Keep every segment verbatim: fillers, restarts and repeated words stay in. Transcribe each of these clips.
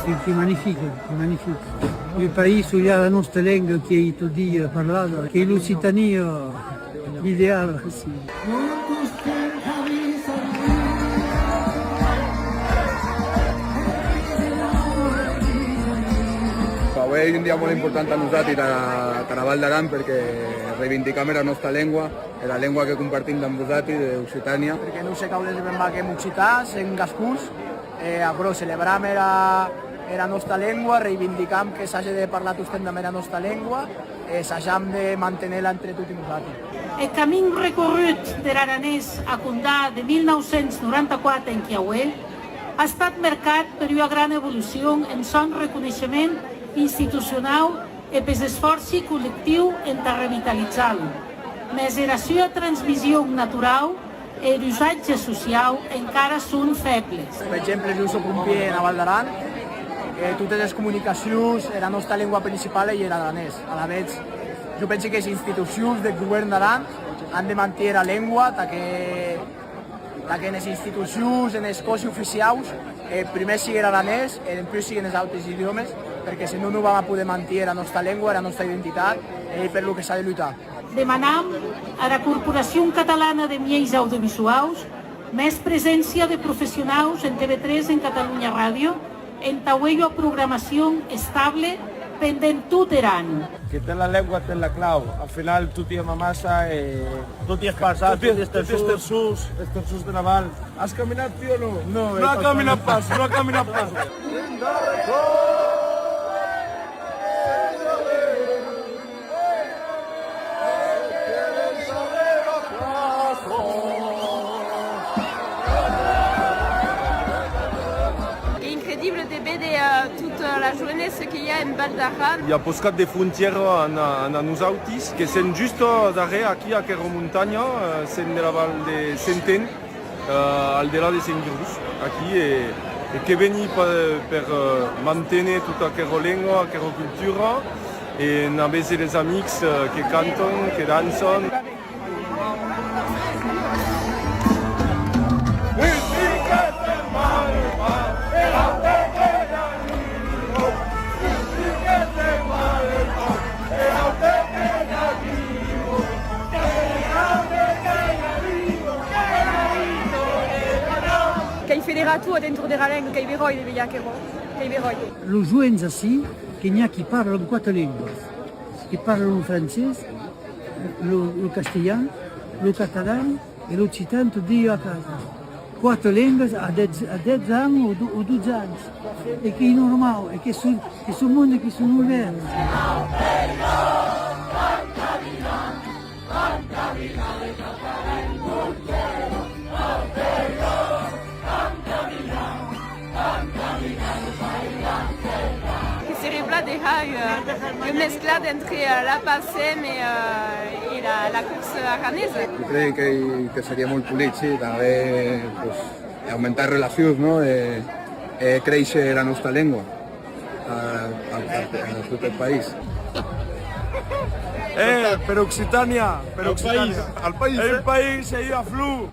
Qu'ei magnific, qu'ei magnific. Un país on i a la nòsta lenga qu'ei tot dia parlada, qu'ei l'Occitània ideala. Aué ei un dia molt important tà nosati, tara, tara Val d'Aran, perque reivindicam era nòsta lengua, era lengua que compartim damb vosati, d'Occitània. Perque non se cau desbrembar qu'èm occitans, èm gascons, e aquerò, celebram era, era nòsta lengua, reivindicam que s'age de parlar tostemp damb era nòsta lengua, e sajam de manténer-la entre toti nosati. Eth camin recorrut der aranés a compdar de mil nau cents noranta-quate enquia aué a estat mercat per ua grana evolucion en sòn reconeishement institucionau e pes esfòrci collectiu entà revitalizar-lo. Mès era sua transmission naturau e er usatge sociau encara son fèbles. Per exemple, jo sò pompièr ena Val d'Aran, e totes es comunicacions, era nòsta lengua principala ei er aranés. Alavetz, jo pensi qu'es institucions deth govèrn d'Aran an de mantier era lengua, tà que, tà que enes institucions, enes còsi oficiaus, eh, prumèr sigue er aranés e dempús siguen es autes idiòmes, perque se non non vam a poder mantier era nòsta lengua, era nòsta identitat, e ei per lo que s'a de lutar. Demanam ara Corporacion Catalana de Mieis Audiovisuaus mès preséncia de professionaus en T V tres, en Catalunya Ràdio, entà auer ua programacion estable pendent tot er an. Que ten la lengua, ten la clau. Al final, toti èm amassa e... Toti es passat, toti es terçons. Es terçons de Naval. As caminat, tio, o non? Non, non a caminat pas, non a caminat pas. Qu'ei incredible de véder, eh, tota la joenessa que i a en Val d'Aran. I a poscat de frontièra ena, ena nosautis, que sèm just darrèr aquí, aquera montanha, eh, sèm de la val de Senten, eh, al delà de Sent Gurgús, aquí, e, e que veni per, per, eh, manténer tota aquera lenga, aquera cultura, e n'avèm les amics, eh, que cantan, que dançan. Qu'ei federatiu a d'entorn dera lenga, qu'ei beròi de veir aquerò, qu'ei beròi. Los joens ací, que n'i a qui parlan quate lengas, qui parlan lo francés, lo, lo castelhan, lo catalan e l'occitan tot dia a casa. Quate lengas a dètz, a dètz ans o do-, o dotze ans. E qu'ei normau, e que son, que son monde qui son obèrts. Que serie plan de har, eh, un mesclat entre, eh, la Passem e, eh, e la, la corsa aranesa. Jo crec que, que seria molt polit, sí, tanben, pues, aumentar relacions, no? E, e créisher la nòsta lengua a, a, a, a tot eth país. Eh, per Occitània, per Occitània. Al país, eh? Eth país ei a flor.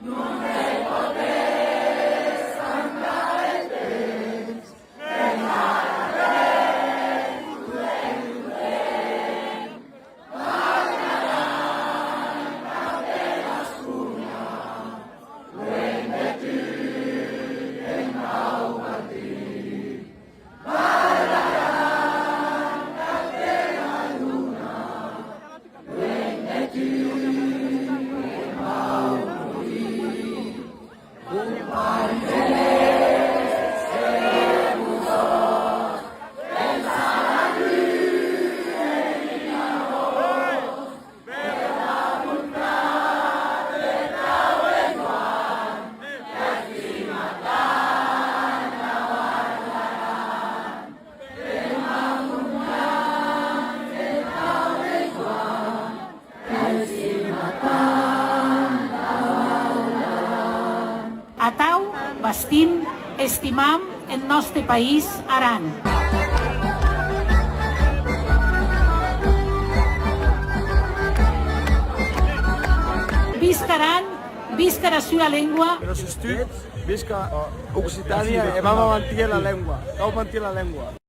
Atau bastim, estimam eth nòste país, Aran. Visca Aran Visca era sua lengua! Era sustot, visca Occitània e vam a mantier la lengua. Cau mantier la lengua.